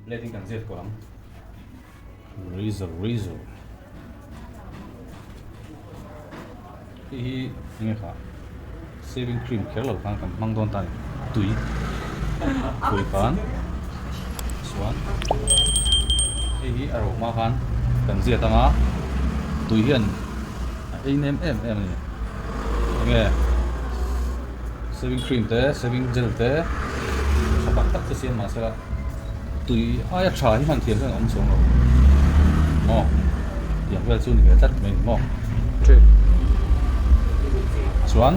Blade in kan ziat kual ang. Razor razor. Hei hi enge kha shaving cream kher lo khan kan hmang dawn ta a ni tui tui khan chuan hei hi a ro hma khan kan ziat anga tui hian a ei nem em em a ni enge shaving cream te shaving gel te tha tak tak chu siam mahse la tui aia tha hi hman thiam hian a awm chuang lo maw tiang vel chu ni ve tlat mai ni maw chuan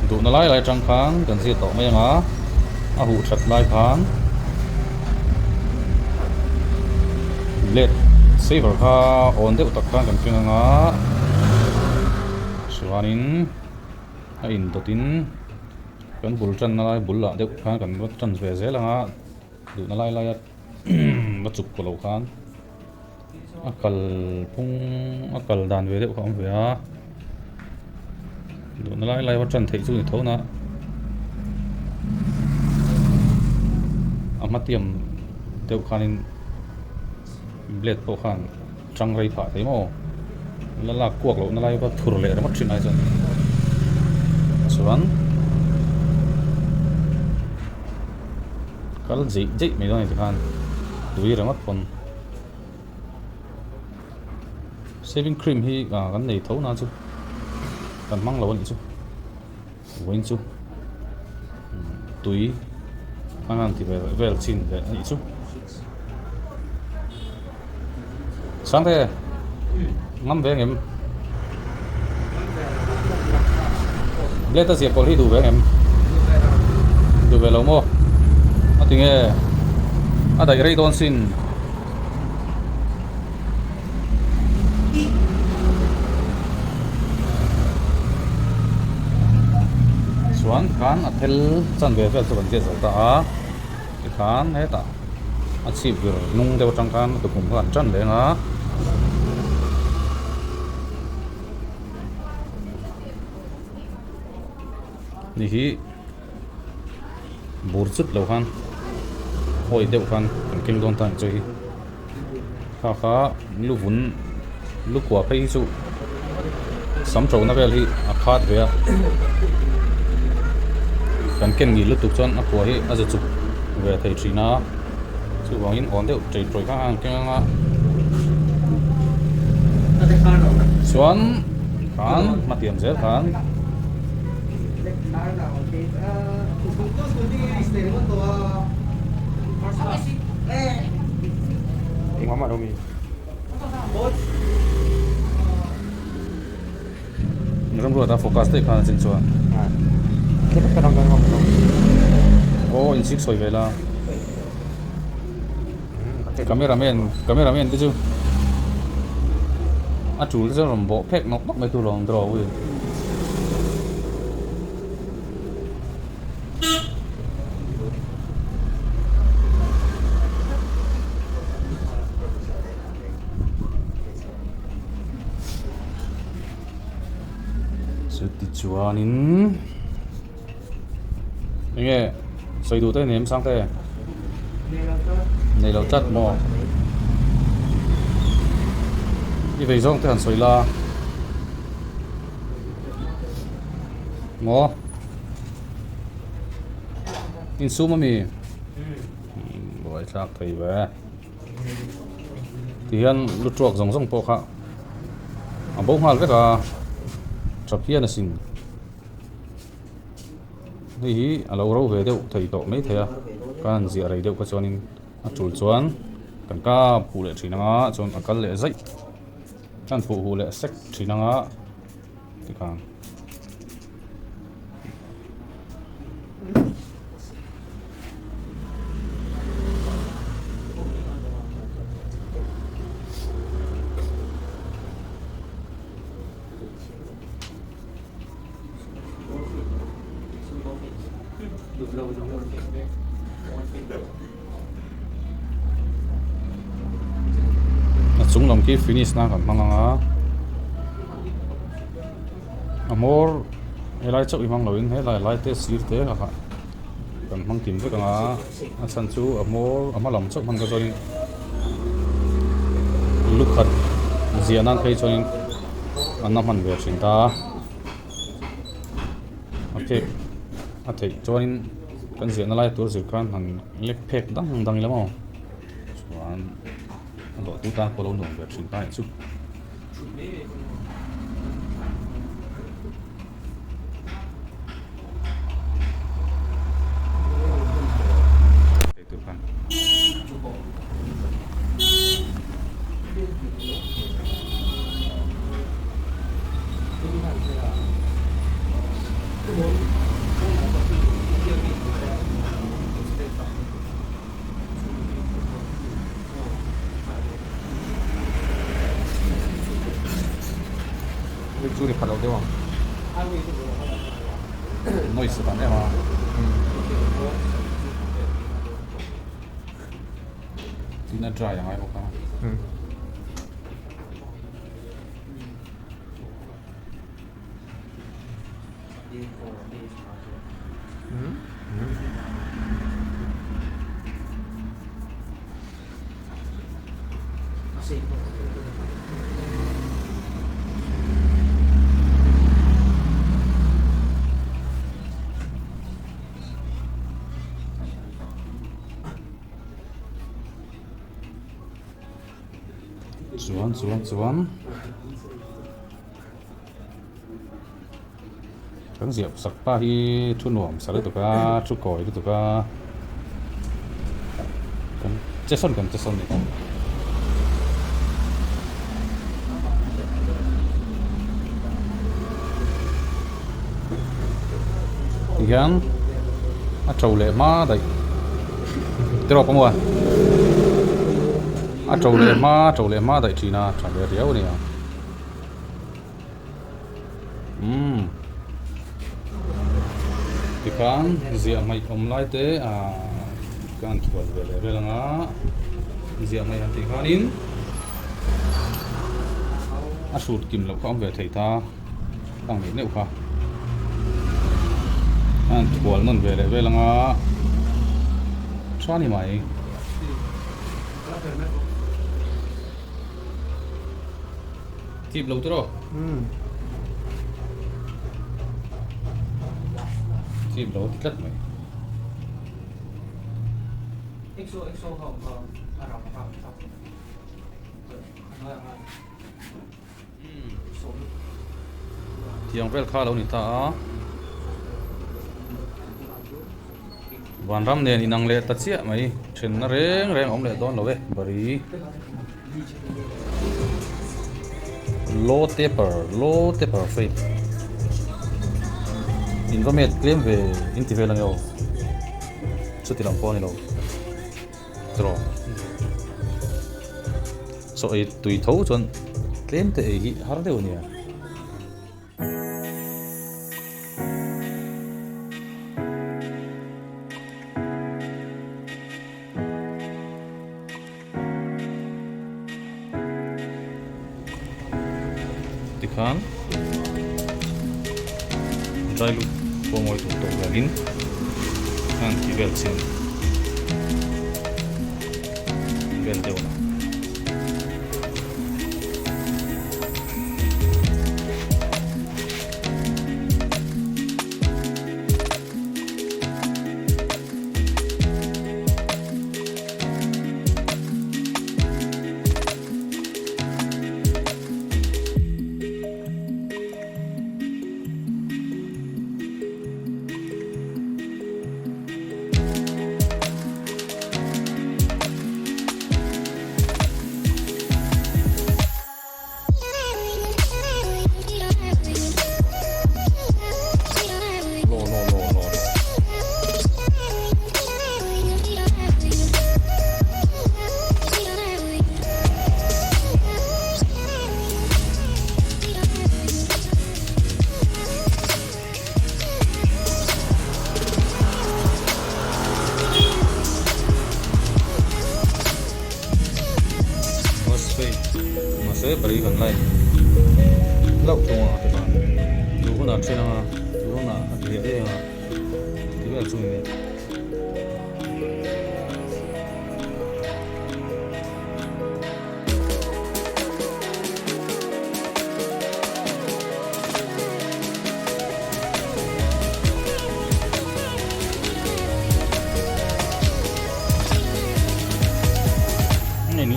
duhna lai lai atang khan kan zir tawh mai ang a a huh that lai khan blade saver kha awn deuh tak khan kan keng ang a chuanin a indawtin. Kan bul tanna lai bul lah deuh khan kan va tan ve zel ang a, duhna lai laia va chuk pawh loh khan a kal phung a kal dan ve deuh kha a awm ve a, duhna lai lai va tan theih chu a ni tho na a hmatiam deuh khanin blade pawh khan tang rei phah thei maw la lak kuak loh na lai va thur leh ringawt thin ai chuan chuan kal zeih zeih mai dawn a ni tikhan tui ringawt pawn shaving cream hi ah kan nei tho na chu kan hmang lo a nih chu vawiin chu tui a ngan ti ve vel chin leh a nih chu. Sangte ngam ve ngem Blade a zia pawlh hi duh ve ngem duh ve lo maw a ti nge a daih rei dawn sin chuan khan a phel chan ve vel chu kan ziah zo ta a. Tikhan hetah a chhip vir hnung deuh atang khan a tukhum kha an tan leng a. Ni hi bur chut lo khan hawi deuh khan kan keng dawn ta ang chu hi. Kha kha lu vun lu kua phei hi chu sam ṭo na vel hi a khat ve a kan ken ngil lutuk chuan a kua hi a za chuk ve thei thin a chuvangin awn deuh ṭei ṭawih kha a ang keng ang a chuan khan hmatiam zel khan. Ramruata focus daih khan a chin chuan aw in sik sawi ve la cameraman cameraman te chu a tul te chuan rawn bawh phek nawk nawk mai tur lo ang draw ui. Chutichuanin enge sawi duh te nem sang te nei lo tlat maw i vei zawng te han sawi la. Maw? Insum a mi? Buai thlak thei ve. Tihian lu tuak zawng zawng pawh kha a bo nghal vek a, tha phian asin. Hei hi a lo ro ve deuh thei tawh mai thei a, ka han ziah rei deuh kha chuanin a tul chuan kan kap huh leh thin ang a, chuan a kal leh zaih. Kan phuh huh leh sek thin ang a. Tikhan A chung lam khi finish nan kan hmang ang a a hmawr helai chauh i hmang lo in helai lai te sir te kha kha. Kan hmang kim vek ang a, a chhan chu a hmawr a hma lam chauh hman kha chuanin lu khat ziah nan phei chuanin an la hman ve thin ta a, a phek a theih chuanin kan ziahna lai tur zir khan han lek phek dang dang ila maw chuan a dawh tu tan pawh a lo nuam ve thin ta anih chu. Chu ri pha lo deuh ang. Noise a tam em a. Tin a dry a ngai bawk a. Chuan chuan chuan kan ziah sak pa hi thu nuam sa lutuk a thu kawi lutuk a kan che sawn kan che sawn a ni. Tihian a to leh hma daih tiraw pawh maw a to leh hma a to leh hma daih thin a tha ve riau a ni a. Umm tikhan ziah hmaih awm lai te ah ka han thual ve leh vel ang a ziah hmaih han tih khanin a hrut kim loh kha a awm ve thei ta a ang leh neuh kha a han thual nawn ve leh vel ang a tha ni mai. Tip lo tiraw? Umm. Tip lo ti tlat mai. Tiang vel kha a lo ni ta a. Vanram nen inang leh ta chiah mai. Thenna reng reng a awm leh dawn lo e bari. Low taper low taper fade in va met tlem ve in ti vel ang e aw chuti lam pawh a ni lo tiraw chaw ei tui tho chuan tlem te ei hi har deuh a nia. Tikhan dry look pawh ngawi tur tawh velin a han ti vel chin vel deuh a. Law law law law. Mahse bari kan lai hlauh thung a ti khan duh hunah a then ang a duh hunah a ti leh daih ang a ti vel chu ni.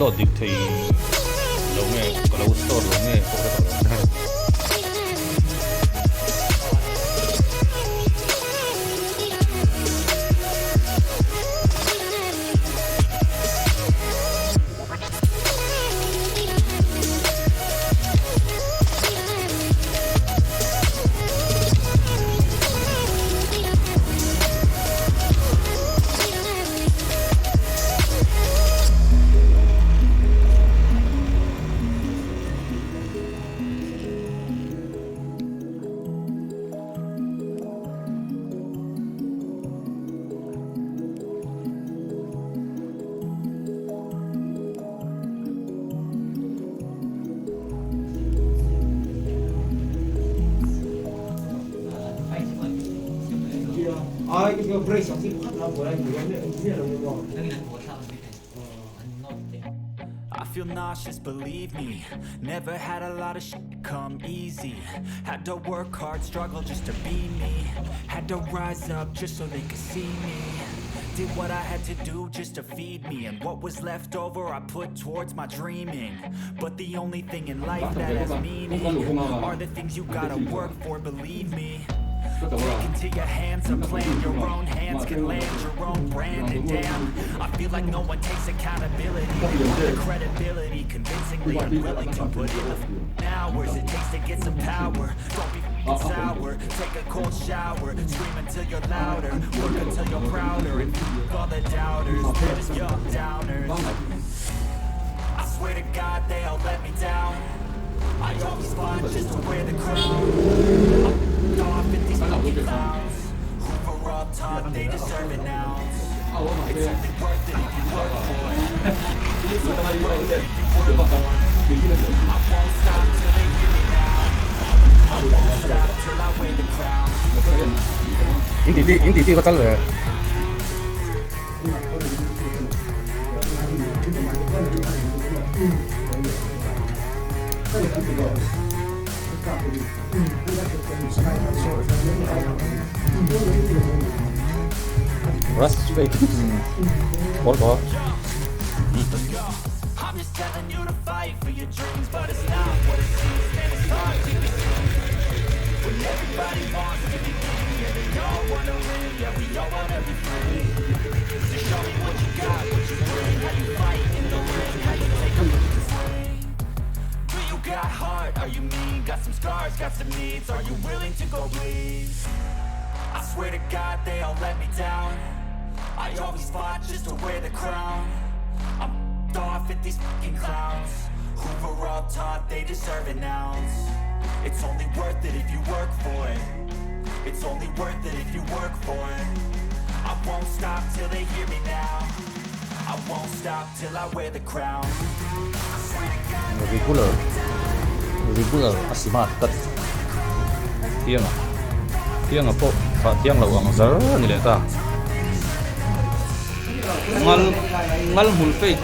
load dik thei lo nge ka lo store lo nge pawh ka hre tawh lo. I feel nauseous, believe me. Never had a lot of shit come easy. Had to work hard, struggle just to be me. Had to rise up just so they could see me. Did what I had to do just to feed me. And what was left over, I put towards my dreaming. But the only thing in life that has meaning are the things you gotta work for, believe me. Take into your hands a plan. Your own hands can land your own brand. And damn, I feel like no one takes accountability. They want the credibility, convincingly unwilling to put in the hours it takes to get some power. Don't be f***ing sour. Take a cold shower. Scream until you're louder. Work until you're prouder. And f- all the doubters, they're just your downers. I swear to God, they all let me down. I always fought just to wear the crown. I'm f***ed off at these fucking clowns who were all taught they deserve an ounce. It's only worth it if you work for it. It's only worth it if you work for it. I won't stop till they hear me now. I won't stop till I wear the crown. In titi in titi ka chal ve. Rust fake. Kawr kawr. I'm just telling you to fight for your dreams, but it's not what it seems. Man, it's hard to be seen when everybody wants to be king. Yeah, they all wanna win. Yeah, we all wanna be free. So show me what you got, what you bring, how you fight in the ring, how you take a fucking swing. Do you got heart? Are you mean? Got some scars, got some needs. Are you willing to go bleed? I swear to God, they all let me down. I always fought just to wear the crown. I'm f***ed off at these fucking clowns who were all taught they deserve an ounce. It's only worth it if you work for it. It's only worth it if you work for it. I won't stop till they hear me now. I won't stop till I wear the crown. I swear to God, they all Regular let me down. regular a smart cut thianga thianga pawh thah thiang lo ang zar a ni leh ta ngal ngal hmul fake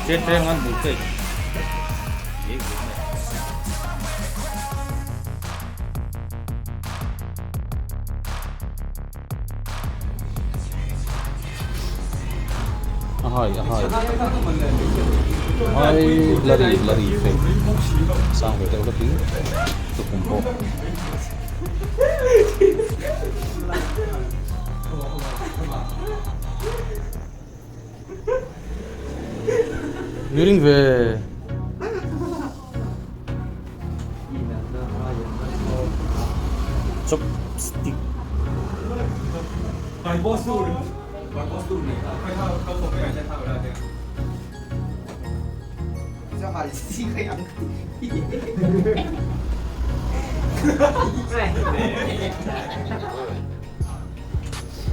che che ngal hmul fake. A hai a hai ai bloody bloody fake sang ve deuh hlek in tukhum pawh. Miring ve. Chopstick.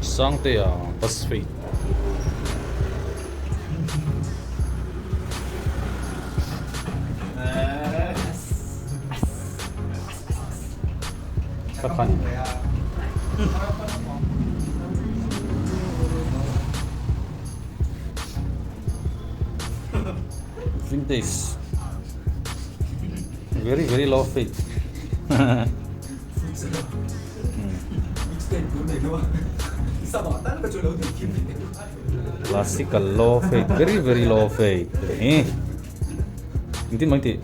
Sangtea bus fate. Ka khan. Vintage. Very very low fate. Classical low fade very very low fade ni engtin mai tih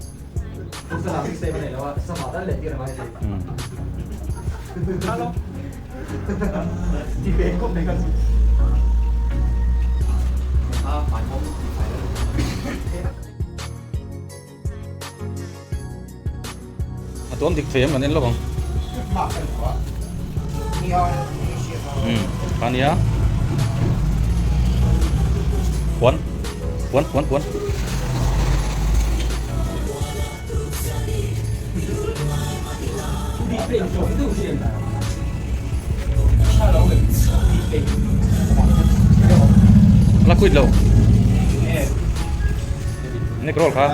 A tuam dik thei em kan en lawk ang. Kha nia. Puan. Puan puan puan. La quit lo. Neck roll kha.